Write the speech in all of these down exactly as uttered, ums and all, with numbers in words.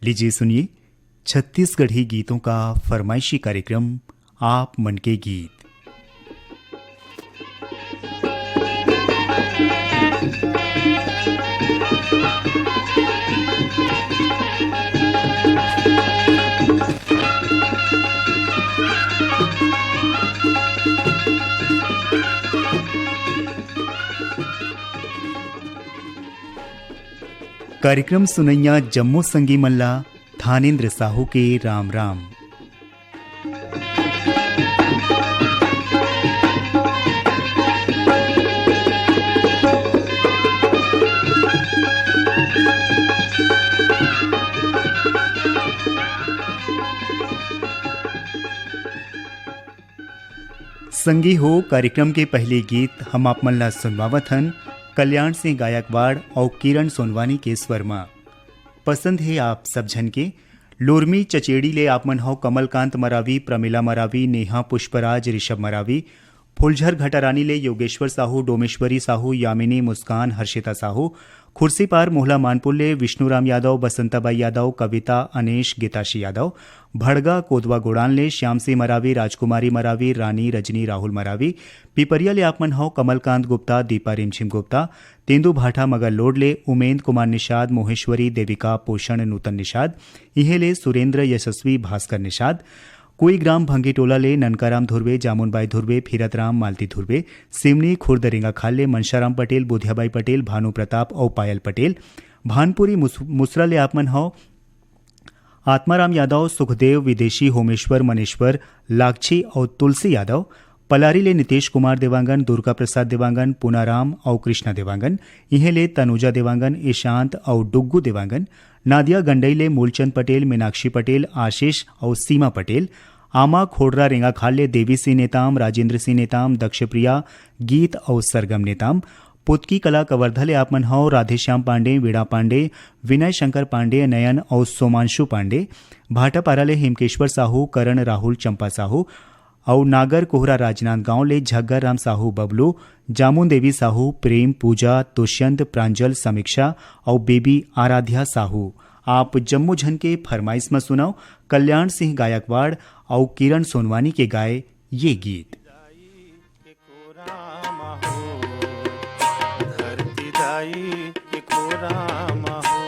लीजिए सुनिए छत्तीसगढ़ी गीतों का फरमाइशी कार्यक्रम आप मन के गीत। कार्यक्रम सुनैया जम्मो संगी मन ला थानेंद्र साहू के राम राम। संगी हो, कार्यक्रम के पहले गीत हम आप मन ला सुनवावत हन कल्याण सिंह गायकवाड़ अउ किरण सोनवानी के स्वर म। पसंद हे आप सब झन के। लोरमी चचेड़ी ले आप मन हव कमलकांत मरावी, प्रमिला मरावी, नेहा पुष्पराज, ऋषभ मरावी, फुलझर घटारानी ले योगेश्वर साहू, डोमेश्वरी साहू, यामिनी, मुस्कान, हर्षिता साहू, खुर्सीपार मोहला मानपुर ले विष्णुराम यादव, बसंताबाई यादव, कविता, अनेश, गीताशी यादव, भड़गा कोदवा गोड़ान ले श्याम सिंह मरावी, राजकुमारी मरावी, रानी, रजनी, राहुल मरावी, पिपरिया ले आप मन हव कमलकांत गुप्ता, दीपा रिमझिम गुप्ता, तेंदू भाठा मगर लोड ले उमेंद कुमार निषाद, मोहेश्वरी, देविका, पोषण, नूतन निषाद, इहे ले सुरेंद्र, यशस्वी, भास्कर निषाद, कोई ग्राम भंगीटोला ले ननकाराम धुर्वे, जामुनबाई धुर्वे, फिरतराम, मालती धुर्वे, सिमनी खुर्द रेंगाखाल ले मनशाराम पटेल, बुधियाबाई पटेल, भानु प्रताप अउ पायल पटेल, भानपुरी मुस-, मुसरा ले आप मन हव आत्माराम यादव, सुखदेव, विदेशी, होमेश्वर, मनेश्वर, लागछी अउ तुलसी यादव, पलारी ले नितेश कुमार देवांगन, दुर्गा प्रसाद देवांगन, पुनाराम अउ कृष्णा देवांगन, इहें ले तनुजा देवांगन, ईशांत अउ डुग्गू देवांगन, नादिया गंडई ले मूलचंद पटेल, मीनाक्षी पटेल, आशीष अउ सीमा पटेल, आमा खोड़रा रेंगाखाल ले देवी सिंह नेताम, राजेंद्र सिंह नेताम, दक्षप्रिया, गीत अउ सरगम नेताम, पुतकी कला कवर्धा ले आप मन हव राधेश्याम पांडे, वीणा पांडे, विनय शंकर पांडे, नयन अउ सोमांशु पांडे, भाटापारा ले हेमकेश्वर साहू, करण राहुल, चंपा साहू, अउ नागर कोहरा राजनांदगांव ले झग्गर राम साहू बबलू, जामुन देवी साहू, प्रेम, पूजा, दुष्यंत, प्रांजल, समीक्षा अउ बेबी आराध्या साहू। आप जम्मो झन के फरमाइश म सुनव कल्याण सिंह गायकवाड़ अउ किरण सोनवानी के गाए ये गीत। धरती दाई के कोरा म हो।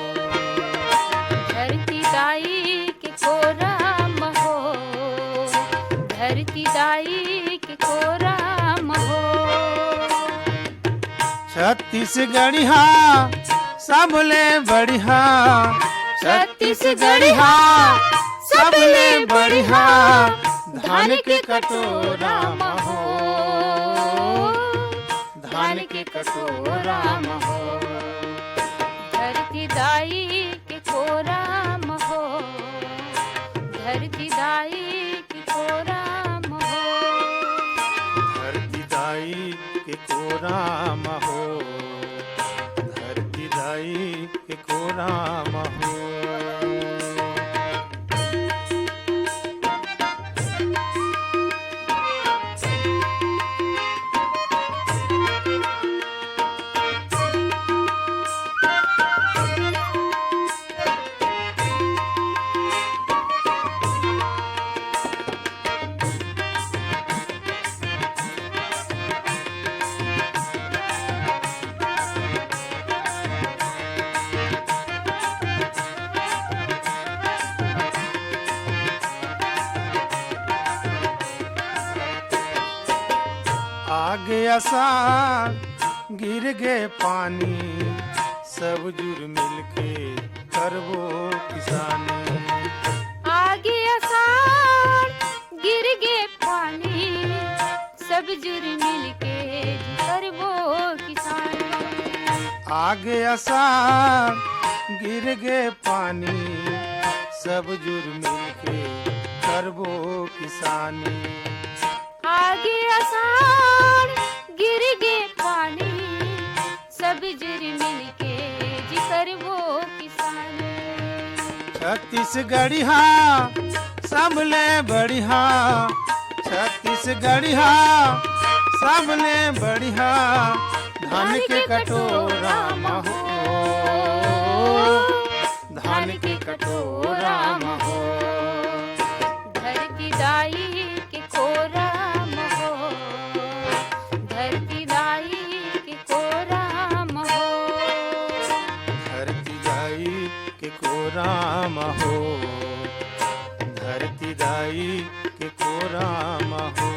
धरती दाई के कोरा म हो। धरती दाई के कोरा म हो। छत्तीसगढ़िया सबले बढ़िया। छत्तीसगढ़िया सबले बढ़िया। धान के कटोरा म हो। धान के कटोरा म हो। धरती दाई के कोरा म हो। धरती दाई के कोरा म हो। धरती दाई के कोरा म हो। धरती दाई के कोरा म हो। आगे असाढ़ गिर गे पानी, सब जुर मिलके करबो किसानी। आगे असाढ़ गिर गे पानी, सब जुर मिलके करबो किसानी। आगे असाढ़ गिर गे पानी, सब जुर मिलके करबो किसानी। आगे असाढ़ गिर गे पानी, सब जुर मिलके जी करबो किसानी। छत्तीसगढ़िया सबले बढ़िया, छत्तीसगढ़िया सबले बढ़िया। धान के कटोरा म हो, धान के कटोरा म हो, धरती दाई के कोरा म हो, धरती दाई के कोरा म हो। धरती दाई के कोरा म हो, धरती दाई के कोरा म हो।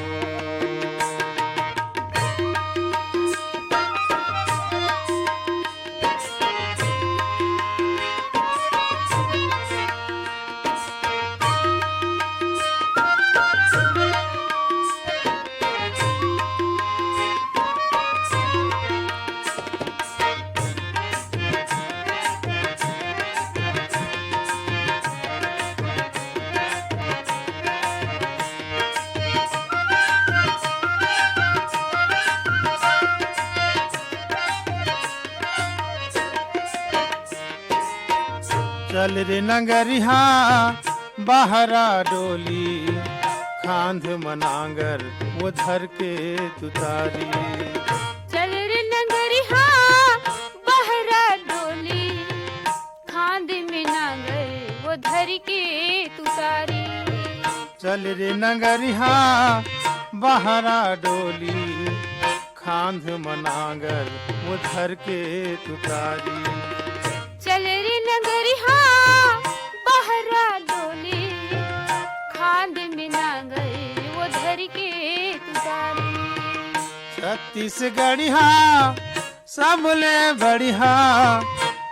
चल रे नंगरिहा बहरा डोली, खांध म नांगर वो धर के तुतारी। चल रे नंगरिहा बहरा डोली, खांध में नांगर वो धर के तुतारी। चल रे नंगरिहा बहरा डोली, खांध म नांगर वो धर के तुतारी। चल रे नंगरिहा बहरा डोली, खांध में नांगर वो धर के तुतारी। छत्तीसगढ़िहा सबले बढ़िया,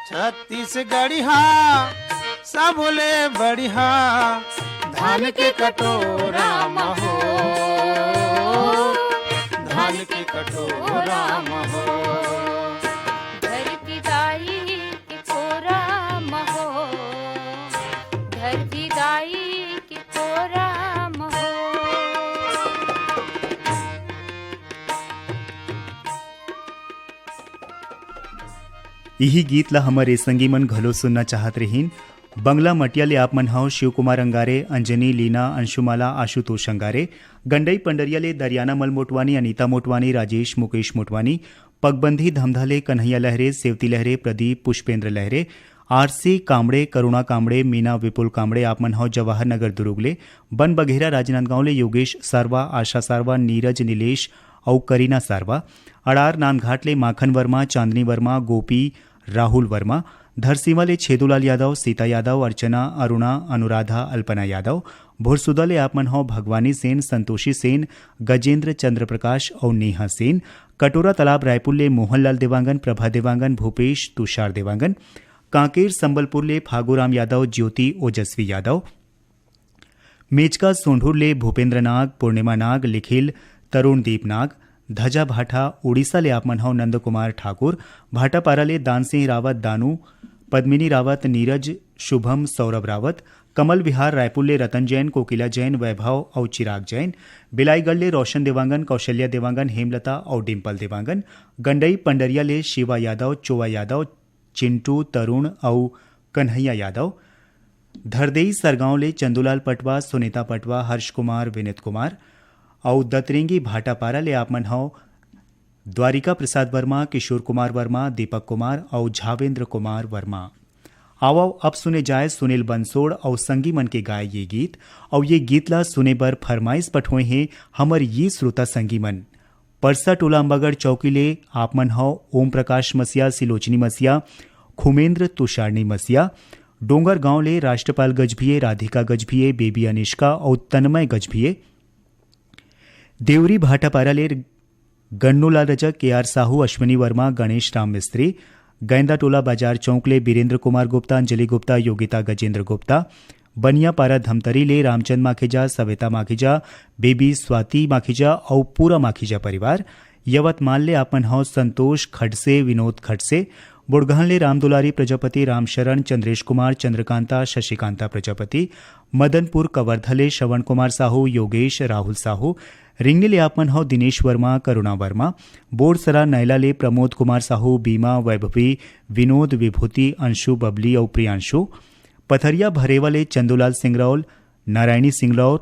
छत्तीसगढ़िया सबले बढ़िया, धान के कटोरा म हो, धान के कटोरा म हो। धरती दाई के कोरा म हो, धरती दाई के कोरा म हो। इही गीत ला हमर ए संगी मन घलो सुनना चाहत रहिन। बंगला मटिया ले आप मन हव शिव कुमार अंगारे, अंजनी, लीना, अंशुमाला, आशुतोष अंगारे। गंडई पंडरिया ले दरियाना मल मोटवानी, अनीता मोटवानी, राजेश, मुकेश मोटवानी। पगबंधी धमधा ले कन्हैया लहरे, सेवती लहरे, प्रदीप, पुष्पेंद्र लहरे, आरसी कामड़े, करुणा कामड़े, मीना विपुल कामड़े, आप मन हव जवाहर नगर दुरुग ले। बन बघेरा राजनांदगांव ले योगेश सारवा, आशा सारवा, नीरज, नीलेश अउ करीना सारवा। अड़ार नांदघाट ले माखन वर्मा, चांदनी वर्मा, गोपी, राहुल वर्मा। धरसीवा ले छेदूलाल यादव, सीता यादव, अर्चना, अरुणा, अनुराधा, अल्पना यादव। भुरसुदा ले आप मन हव भगवानी सेन, संतोषी सेन, गजेंद्र चंद्र प्रकाश अउ नेहा सेन। कटोरा तालाब रायपुर ले मोहनलाल देवांगन, प्रभा देवांगन, भूपेश, तुषार देवांगन। कांकेर संबलपुर ले फागूराम यादव, ज्योति, ओजस्वी यादव। मेचका सोंढूर ले भूपेंद्र नाग, पूर्णिमा नाग, लिखिल, तरुणदीप नाग। धजा भाठा उड़ीसा ले आप मन हव नंद कुमार ठाकुर। भाटापारा ले दानसिंह रावत, दानू, पद्मिनी रावत, नीरज, शुभम, सौरभ रावत। कमल विहार रायपुर ले रतन जैन, कोकिला जैन, वैभव अउ चिराग जैन। बिलाईगढ़ ले रोशन देवांगन, कौशल्या देवांगन, हेमलता अउ डिम्पल देवांगन। गंडई पंडरिया ले शिवा यादव, चोवा यादव, चिंटू, तरुण अउ कन्हैया यादव। धरदेई सरगांव ले चंदूलाल पटवा, सुनीता पटवा, हर्ष कुमार, विनीत कुमार अउ दतरेंगी भाटापारा ले आप मन हव द्वारिका प्रसाद वर्मा, किशोर कुमार वर्मा, दीपक कुमार अउ झावेंद्र कुमार वर्मा। आवव अब सुने जाए सुनील बंसोड़ अउ संगी मन के गाए ये गीत। अउ ये गीत ला सुने बर फरमाइश पठोए हे हमर ये श्रोता संगी मन। परसा टोला अम्बागढ़ चौकी ले आप मन हव ओम प्रकाश मसिया, सिलोचनी मसिया, खुमेंद्र तुषारनी मसिया। डोंगरगांव ले राष्ट्रपाल गजभिये, राधिका गजभिये, बेबी अनिष्का अउ तन्मय गजभिये। देवरी भाटापारा ले गन्नूलाल रजक, के आर साहू, अश्विनी वर्मा, गणेश राम मिस्त्री। गैंदा टोला बाजार चौक ले बीरेंद्र कुमार गुप्ता, अंजलि गुप्ता, योगिता गजेंद्र गुप्ता। बनियापारा धमतरी ले रामचंद माखीजा, सविता माखीजा, बेबी स्वाति माखीजा अउ पूरा माखीजा परिवार। यवतमाल ले आप मन हव संतोष खडसे, विनोद खडसे। बुड़गहन ले रामदुलारी प्रजापति, रामशरण, चंद्रेश कुमार, चंद्रकांता, शशिकांता प्रजापति। मदनपुर कवर्धा ले श्रवण कुमार साहू, योगेश, राहुल साहू। रिंगनी ले आप मन हव दिनेश वर्मा, करुणा वर्मा। बोरसरा नैला ले प्रमोद कुमार साहू, बीमा, वैभवी, विनोद, विभूति, अंशु, बबली अउ प्रियांशु। पथरिया भरेवा ले चंदूलाल सिंगरौल, नारायणी सिंगरौल,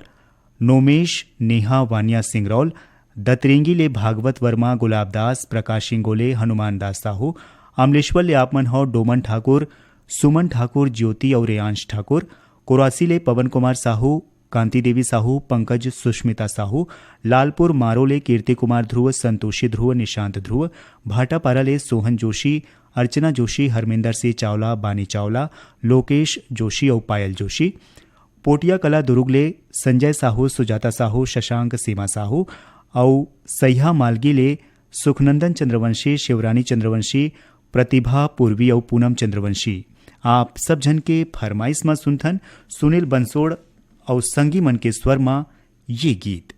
नोमेश, नेहा, वानिया सिंगरौल। दतरेंगी ले भागवत वर्मा, गुलाब दास, प्रकाश इंगोले, हनुमान दास साहू। अमलेश्वर ले आप मन हव डोमन ठाकुर, सुमन ठाकुर, ज्योति अउ रेयांश ठाकुर। कोरासी ले पवन कुमार साहू, कांति देवी साहू, पंकज, सुष्मिता साहू। लालपुर मारो ले कीर्ति कुमार ध्रुव, संतोषी ध्रुव, निशांत ध्रुव। भाटापारा ले सोहन जोशी, अर्चना जोशी, हरमिंदर सिंह चावला, बानी चावला, लोकेश जोशी अउ पायल जोशी। पोटिया कला दुरुग ले संजय साहू, सुजाता साहू, शशांक, सीमा साहू अउ सैहा मालगी ले सुखनंदन चंद्रवंशी, शिवरानी चंद्रवंशी, प्रतिभा, पूर्वी अउ पूनम चंद्रवंशी। आप सब झन के फरमाइश म सुनथन सुनील बंसोड़ अउ संगी मन के स्वर म ये गीत।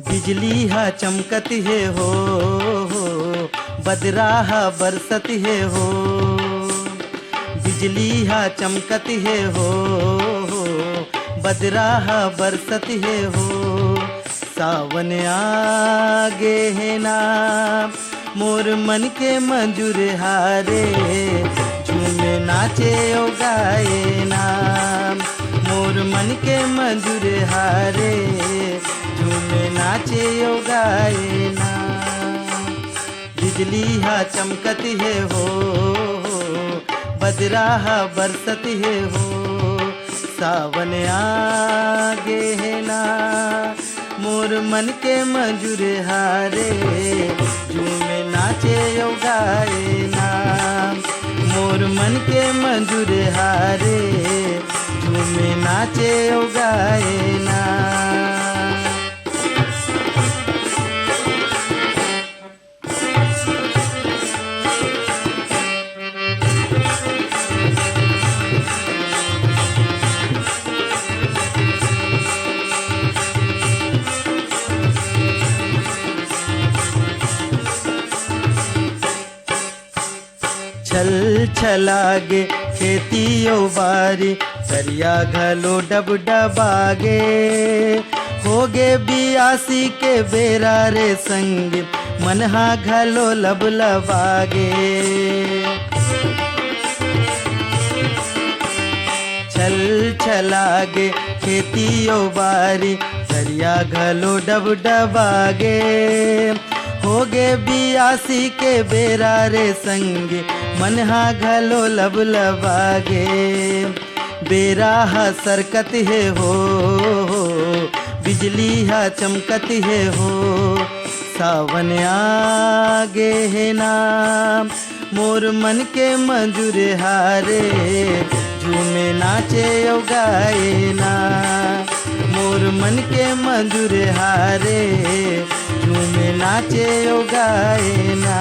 बिजली हा चमकत हे हो, बदरा हा बरसत हे हो। बिजली हा चमकत हे हो, बदरा हा बरसत हे हो। सावन आ गे हे ना, मोर मन के मंजूर हारे, झूमे नाचे ओ गाए ना। मोर मन के मंजूर हारे, झूमे नाचे ओ गाए ना। बिजली हा चमकत हे हो, बदरा हा बरसत हे हो। सावन आ गे हे ना, मोर मन के मंजूर हारे, झूमे नाचे ओ गाए ना। मोर मन के मंजूर हारे, झूमे नाचे ओ गाए ना। छल छलागे खेती ओ बारी, तरिया घलो डबडबागे। होगे बियासी के बेरा रे संगी, मन हा घलो लबलबागे। छल छलागे खेती ओ बारी, तरिया घलो डबडबागे। होगे बियासी के बेरा रे संगी, मन हा घलो लबलबागे। बेरा हा सरकत हे हो, बिजली हा चमकत हे हो। सावन आ गे हे ना, मोर मन के मंजूर हारे, झूमे नाचे ओ गाए ना। मोर मन के मंजूर हारे, झूमे नाचे ओ गाए ना।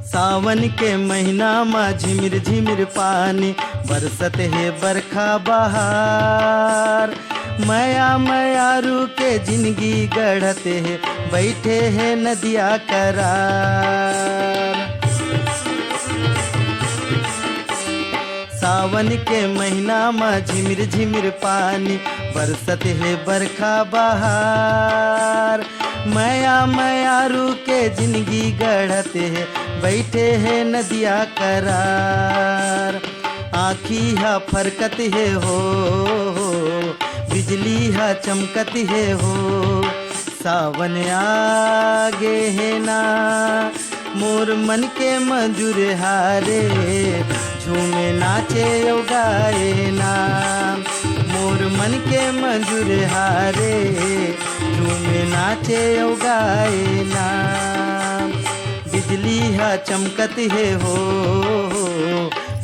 सावन के महीना म झिमिर झिमिर पानी, बरसत हे बरखा बहार। मया मयारू के जिनगी गढ़त हे, बइठे हे नदिया करार। सावन के महीना म झिमिर झिमिर पानी, बरसत हे बरखा बहार। मया मयारू के जिनगी गढ़त हे, बइठे हे नदिया करार। आँखी हा फरकत हे हो, बिजली हा चमकत हे हो। सावन आ गे हे ना, मोर मन के मंजूर हारे, झूमे नाचे ओ गाए ना। मोर मन के मंजूर हारे, झूमे नाचे ओ गाए ना। बिजली हा चमकत हे हो,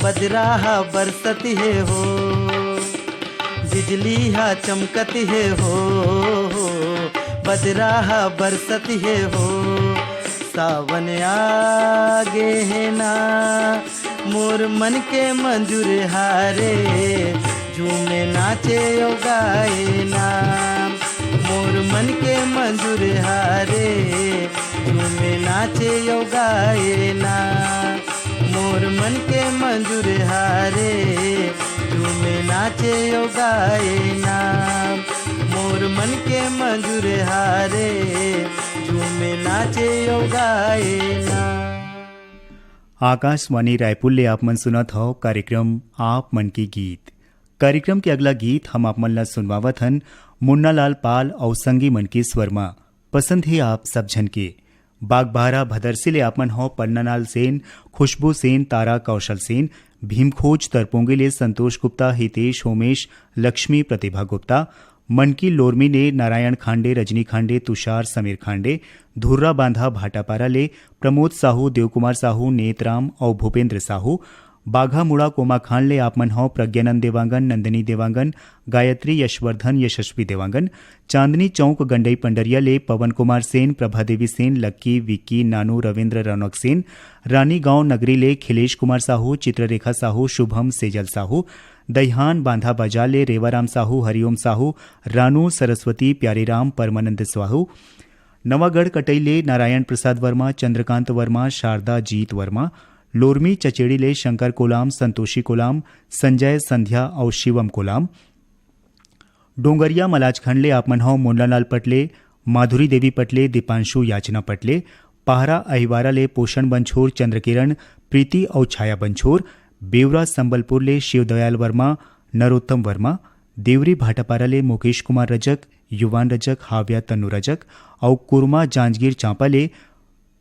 बदरा हा बरसत हे हो। बिजली हा चमकत हे हो, बदरा हा बरसत हे हो। सावन आ गे हे ना, मोर मन के मंजूर हारे, झूमे नाचे ओ गाए ना। मोर मन के मंजूर हारे, झूमे नाचे यो गाए ना। मोर मन के मंजूर हारे, झूमे नाचे यो गाए ना। मोर मन के मंजूर हारे, झूमे नाचे यो गाए ना। आकाशवाणी रायपुर ले आप मन सुनत हव कार्यक्रम आप मन के गीत। कार्यक्रम के अगला गीत हम आप मन ला सुनवावत हन मुन्नालाल पाल अउ संगी मन के स्वर म। पसंद हे आप सब झन के। बागबाहरा भदरसी ले आप मन हव पन्नालाल सेन, खुशबू सेन, तारा कौशल सेन, भीमखोज तरपोंगे ले संतोष गुप्ता, हितेश, होमेश, लक्ष्मी, प्रतिभा गुप्ता, मनकी लोरमी ले नारायण खांडे, रजनी खांडे, तुषार, समीर खांडे, धुर्रा बांधा भाटापारा ले प्रमोद साहू, देवकुमार साहू, नेतराम अउ भूपेंद्र साहू, बाघामुड़ा कोमाखान ले आप मन हव प्रज्ञानंद देवांगन, नंदिनी देवांगन, गायत्री यशवर्धन, यशस्वी देवांगन, चांदनी चौक गंडई पंडरिया ले पवन कुमार सेन, प्रभा देवी सेन, लक्की, विक्की, नानू, रविंद्र रौनक सेन, रानी गांव नगरी ले खिलेश कुमार साहू, चित्ररेखा साहू, शुभम, सेजल साहू, दहिहान बांधा बाजार ले रेवाराम साहू, हरिओम साहू, रानू, सरस्वती, प्यारेराम, परमानंद साहू, नवागढ़ कटई ले नारायण प्रसाद वर्मा, चंद्रकांत वर्मा, शारदा जीत वर्मा, लोरमी चचेड़ी ले शंकर कोलाम, संतोषी कोलाम, संजय, संध्या अउ शिवम कोलाम, डोंगरिया मलाजखंड ले आप मन हव मुन्नालाल पटले, माधुरी देवी पटले, दीपांशु याचना पटले, पहरा अहिवारा ले पोषण बंछोर, चंद्रकिरण, प्रीति अउ छाया बंछोर, बेवरा संबलपुर ले शिवदयाल वर्मा, नरोत्तम वर्मा, देवरी भाटापारा ले मुकेश कुमार रजक, युवान रजक, हाव्या तनु रजक अउ कुरमा जांजगीर चांपा ले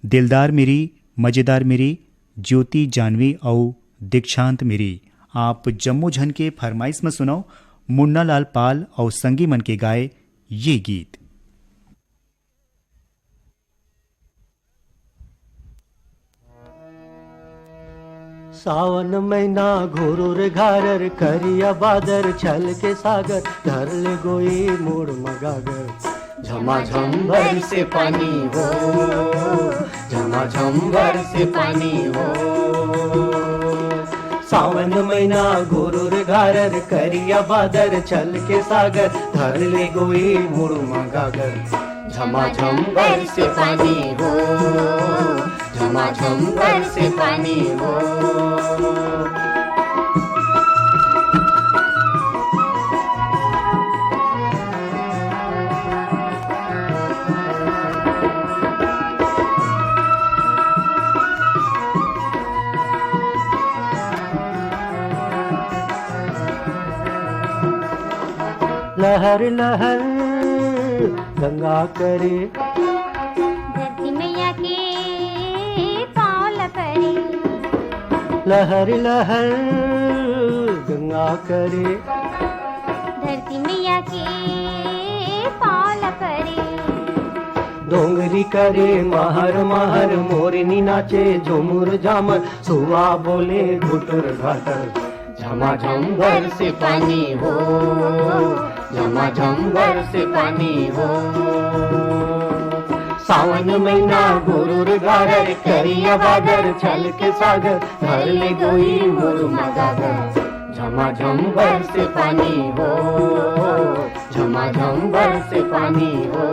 दिलदार मेरी, मजेदार मेरी, ज्योति जानवी अउ दीक्षांत मेरी। आप जम्मो झन के फरमाइश म सुनव मुन्नालाल पाल अउ संगी मन के गाए ये गीत। सावन महीना घुरुर घारर, करिया बादर छल के सागर, धर ले गोई मुड़ मगागर। झमाझम भर से पानी हो, झमाझम भर से पानी हो। सावन महीना घुरुर घारर, करिया बादर छल के सागर, धर ले गोई मुड़ मगागर। झमाझम भर से पानी हो, झमाझम भर से पानी हो। लहर लहर गंगा करे, धरती मैया के पाँव ल परे। लहर लहर गंगा करे, धरती मैया के पाँव ल परे। डोंगरी करे महर महर, मोरनी नाचे झुमुर झामर, सुआ बोले घुटुर घाटर। झमाझम भर से पानी हो, झमाझम भर से पानी हो। सावन महीना घुरुर घारर, करिया बादर छल के सागर, धर ले गोई मुड़ मगागर। झमाझम भर से पानी हो, झमाझम भर से पानी हो।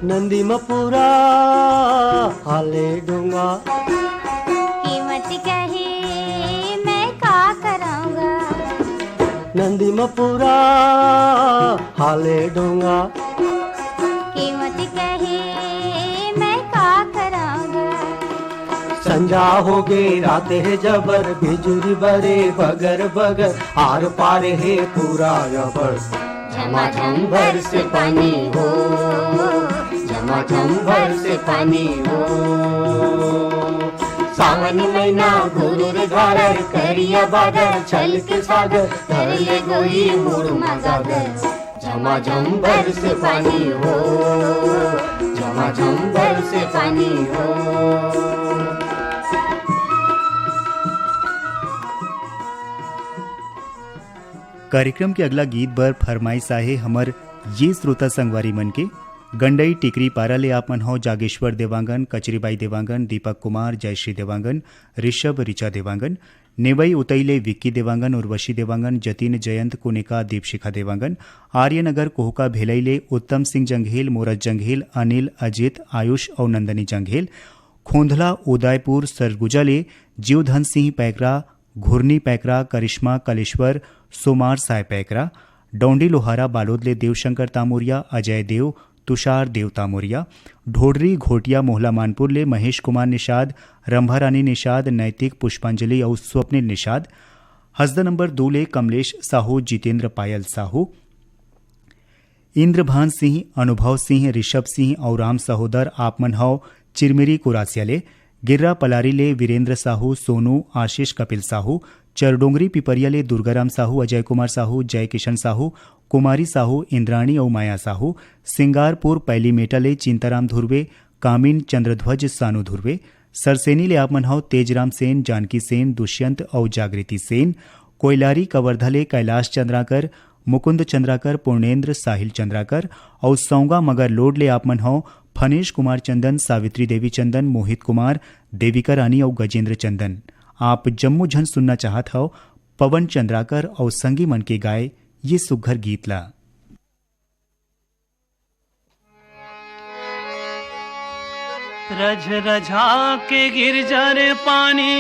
नंदी म पूरा हाले डोंगा। कीमत कहे मैं का कराऊंगा। नंदी म पूरा हाले डोंगा। कीमत कहे मैं का कराऊंगा। संझा होगे रात हे जबर, बिजुरी बरे बगर बगर, आर पार हे पूरा अबर। झमाझम भर से पानी हो, झमाझम भर से पानी हो। सावन महीना घुरुर घारर, करिया बादर छल के सागर, धर ले गोई मुड़ मगागर। झमाझम भर से पानी हो, झमाझम भर से पानी हो। कार्यक्रम के अगला गीत बर फरमाइश आहे हमर ये श्रोता संगवारी मन के। गंडई टिकरी पारा ले आप मन हो जागेश्वर देवांगन, कचरीबाई देवांगन, दीपक कुमार, जयश्री देवांगन, ऋषभ, ऋचा देवांगन। नेवई उतई ले विक्की देवांगन, उर्वशी देवांगन, जतिन, जयंत, कुनिका, दीपशिखा देवांगन। आर्यनगर कोहका भेलई ले उत्तम सिंह जंघेल, मोरज जंघेल, अनिल, अजित, आयुष अउ नंदनी जंघेल। खोंधला उदयपुर सरगुजा ले जीवधन सिंह पैकरा, घुरनी पैकरा, करिश्मा, कलेश्वर, सोमार साय पैकरा। डौंडी लोहारा बालोद ले देवशंकर तामुरिया, अजय देव, तुषार देव तामुरिया। ढोडरी घोटिया मोहला मानपुर ले महेश कुमार निषाद, रंभा रानी निषाद, नैतिक, पुष्पांजलि अउ स्वप्निल निषाद। हसदा नंबर दो ले कमलेश साहू, जितेंद्र, पायल साहू। इंद्रभान सिंह, अनुभव सिंह, ऋषभ सिंह अउ राम सहोदर, आप मन हव चिरमिरी कुरासिया ले। गिर्रा पलारी ले वीरेंद्र साहू, सोनू, आशीष, कपिल साहू। चरडोंगरी पिपरिया ले दुर्गाराम साहू, अजय कुमार साहू, जय किशन साहू, कुमारी साहू, इंद्राणी अउ माया साहू। सिंगारपुर पैली मेटा ले चिंताराम धुर्वे, कामिन, चंद्रध्वज, सानू धुर्वे। सरसेनी ले आप मन हव तेजराम सेन, जानकी सेन, दुष्यंत अउ जागृति सेन। कोइलारी कवर्धा ले कैलाश चंद्राकर, मुकुंद चंद्राकर, पूर्णेंद्र, साहिल चंद्राकर अउ सौंगा मगर लोड ले आप मन हव फनेश कुमार चंदन, सावित्री देवी चंदन, मोहित कुमार, देविका रानी अउ गजेंद्र चंदन। आप जम्मो झन सुनना चाहत हव पवन चंद्राकर अउ संगी मन के गाए ये सुघर गीत ला। रझरझा के गिर जा रे पानी,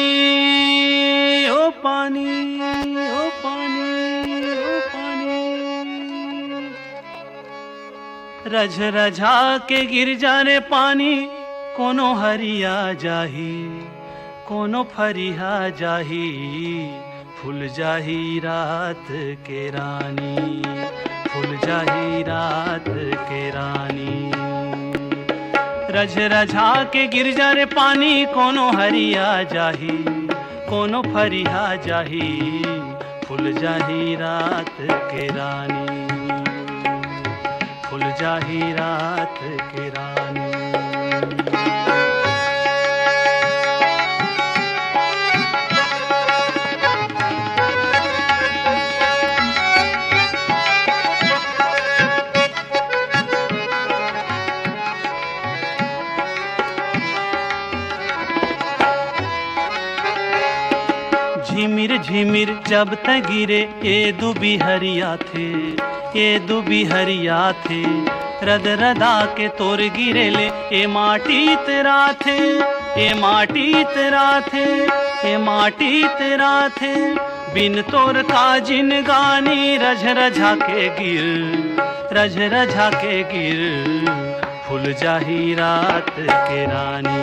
ओ पानी, ओ पानी, ओ पानी। रझरझा के गिर जा रे पानी, कोनो हरिया जाही, कोनो फरिहा जाही। फूल जाही रात के रानी, फूल जाही रात के रानी। रझरझा के गिर जा रे पानी, कोनो हरिया जाही, कोनो फरिहा जाही। फूल जाही रात के रानी, फूल जाही रात के रानी। झिमिर झिमिर जब तक गिरे, ए दुबी हरियाथे, ए दुबी हरियाथे। रद रदा के तोर गिरे ले, ए माटी इतराथे, ए माटी इतराथे, ए माटी इतराथे। बिन तोर का जिनगानी, रझरझा के गिर, रझरझा के गिर। फूल जाही रात के रानी,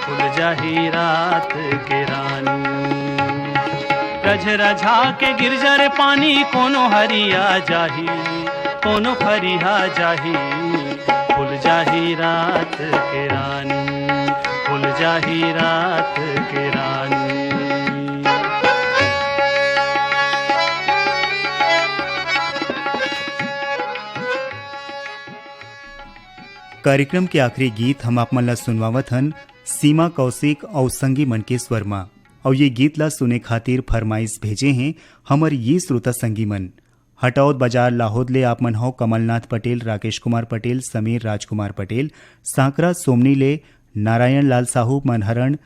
फूल जाही रात के रानी। रझरझा के गिर जा रे पानी, कोनो हरिया जाही, कोनो फरिहा जाही। फूल जाही रात के रानी, फूल जाही रात के रानी। कार्यक्रम के आखिरी गीत हम आप मन ला सुनवावत हन सीमा कौशिक अउ संगी मन के स्वर म। अउ ये गीत ला सुने खातिर फरमाइश भेजे हें हमर ये श्रोता संगी मन। हटौद बाजार लाहोद ले आप मन हो कमलनाथ पटेल, राकेश कुमार पटेल, समीर राजकुमार पटेल। सांकरा सोमनी ले नारायण लाल साहू, मनहरण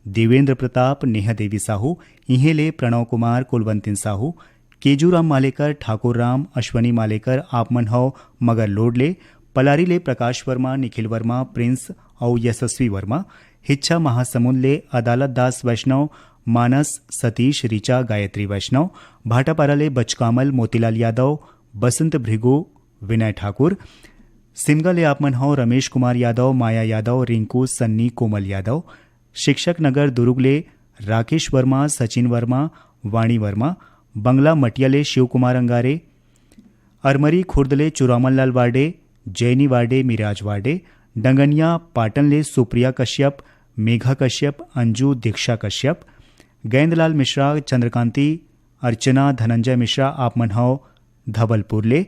देवेंद्र प्रताप, नेहा देवी साहू, इहें ले प्रणव कुमार, कुलवंतिन साहू, केजूराम मालेकर, ठाकुर राम, अश्वनी मालेकर, आप मन हव मगर लोड ले, पलारी ले प्रकाश वर्मा, निखिल वर्मा, प्रिंस अउ यशस्वी वर्मा, हिच्छा महासमुंद ले अदालत दास वैष्णव, मानस, सतीश, ऋचा, गायत्री वैष्णव, भाटापारा ले बचकामल, मोतीलाल यादव, बसंत भृगु, विनय ठाकुर, सिमगा ले आप मन हव रमेश कुमार यादव, माया यादव, रिंकू, सन्नी, कोमल यादव, शिक्षक नगर दुरुग ले राकेश वर्मा, सचिन वर्मा, वाणी वर्मा, बंगला मटिया ले शिव कुमार अंगारे, अरमरी खुर्द ले चुरामन लाल वार्डे, जैनी वार्डे, मिराज वार्डे, डंगनिया पाटन ले सुप्रिया कश्यप, मेघा कश्यप, अंजू, दीक्षा कश्यप, गैंदलाल मिश्रा, चंद्रकांति, अर्चना, धनंजय मिश्रा, आप मन हव धवलपुर ले।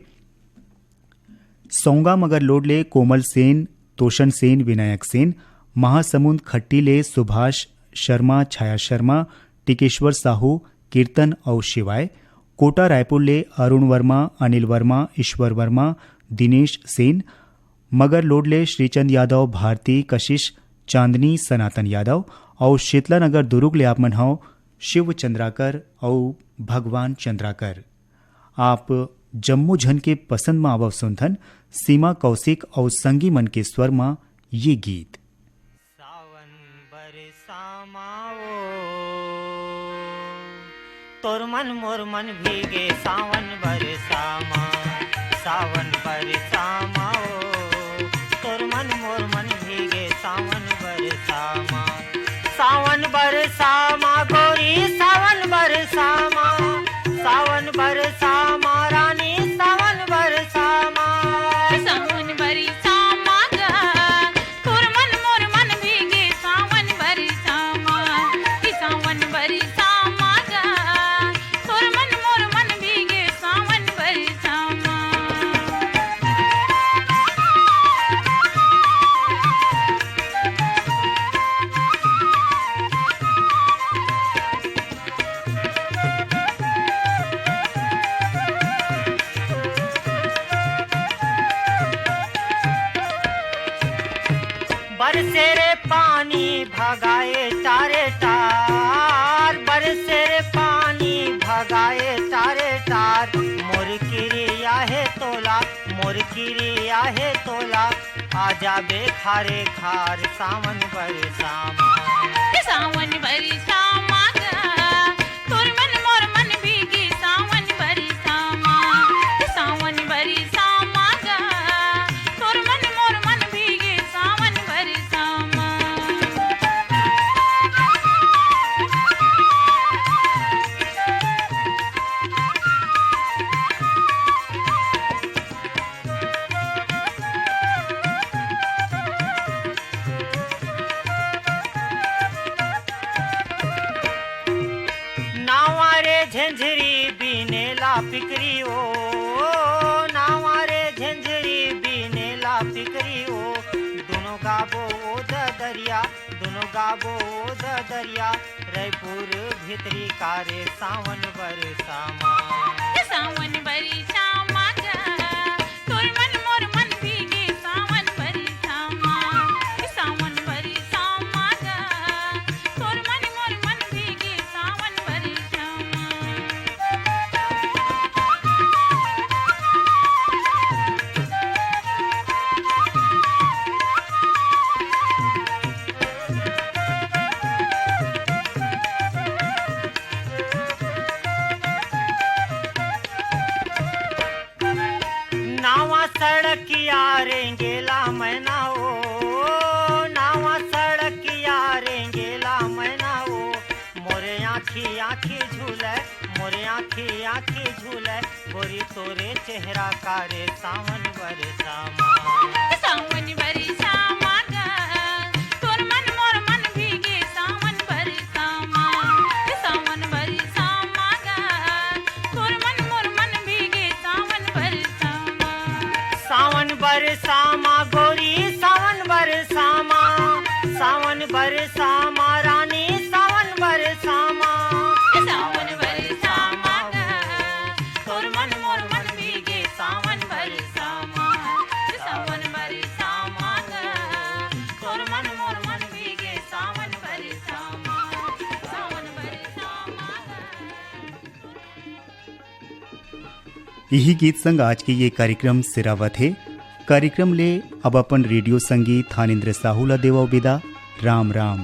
सौंगा मगर लोड ले कोमल सेन, तोषण सेन, विनायक सेन, महासमुंद खट्टी ले सुभाष शर्मा, छाया शर्मा, टिकेश्वर साहू, कीर्तन अउ शिवाय, कोटा रायपुर ले अरुण वर्मा, अनिल वर्मा, ईश्वर वर्मा, दिनेश सेन, मगरलोड ले श्रीचंद यादव, भारती, कशिश, चांदनी, सनातन यादव अउ शीतला नगर दुरुग ले आप मन हव शिव चंद्राकर अउ भगवान चंद्राकर। आप जम्मो झन के पसंद म आवव सुनथन सीमा कौशिक अउ संगी मन के स्वर म ये गीत। सावन बरसा माओ, तोर मन मोर मन भीगे सावन बरसा मा। सावन बरसा माओ, तोर मन मोर मन भीगे सावन बरसा मा। सावन बरसा मा गोरी, सावन बरसा मा। सावन बरसा मा रानी, सावन बरसा मा। सावन बरसा मा गा, तोर मन मोर मन भीगे सावन बरसा मा। कि सावन बरसा मा गा, तोर मन मोर मन भीगे सावन बरसा मा। बरसे रे पानी भगाए टारे टार, बरसे रे पानी भगाए टारे टार। मोर किरिया हे तोला, मोर किरिया हे तोला, आ जाबे खारे खार सावन बरसा मा। सावन बरसा मा गा, तोर मन मोर मन भीगे सावन बरसा मा। सावन बरसा मा गा, तोर मन मोर मन भीगे सावन बरसा मा। नावा रे झंझरी बीनेला पिकरी ओ, नावा रे झंझरी बीनेला पिकरी ओ। दुनो गाबो ओ ददरिया, दुनो गाबो ओ ददरिया, रैपुर भितरी कारे सावन बरसा मा। सावन बरसा मा गा, तोर मन मोर मन भीगे सावन बरसा मा। सावन बरसा मा गा, तोर मन मोर मन भीगे सावन बरसा मा। नावा सड़किया रेंगेला मैना ओ, नावा सड़किया रेंगेला मैना ओ। मोरे आँखी आँखी झूले, मोरे आँखी आँखी झूले, गोरी तोरे चेहरा कारे सावन बरसा मा। सावन बरसा मा गा, तोर मन मोर मन भीगे सावन बरसा मा। सावन बरसा मा गा, तोर मन मोर मन भीगे सावन बरसा मा। सावन बरसा मा गोरी, सावन बरसा मा। सावन बरसा मा रानी, सावन बरसा मा। सावन बरसा मा गा, तोर मन मोर मन भीगे सावन बरसा मा। सावन बरसा मा गा, तोर मन मोर मन भीगे सावन बरसा मा। सावन बरसा मा गा। इही गीत संग आज के ये कार्यक्रम सिरावत हे। कार्यक्रम ले अब अपन रेडियो संगी थानेंद्र साहू ला देवव बिदा। राम राम।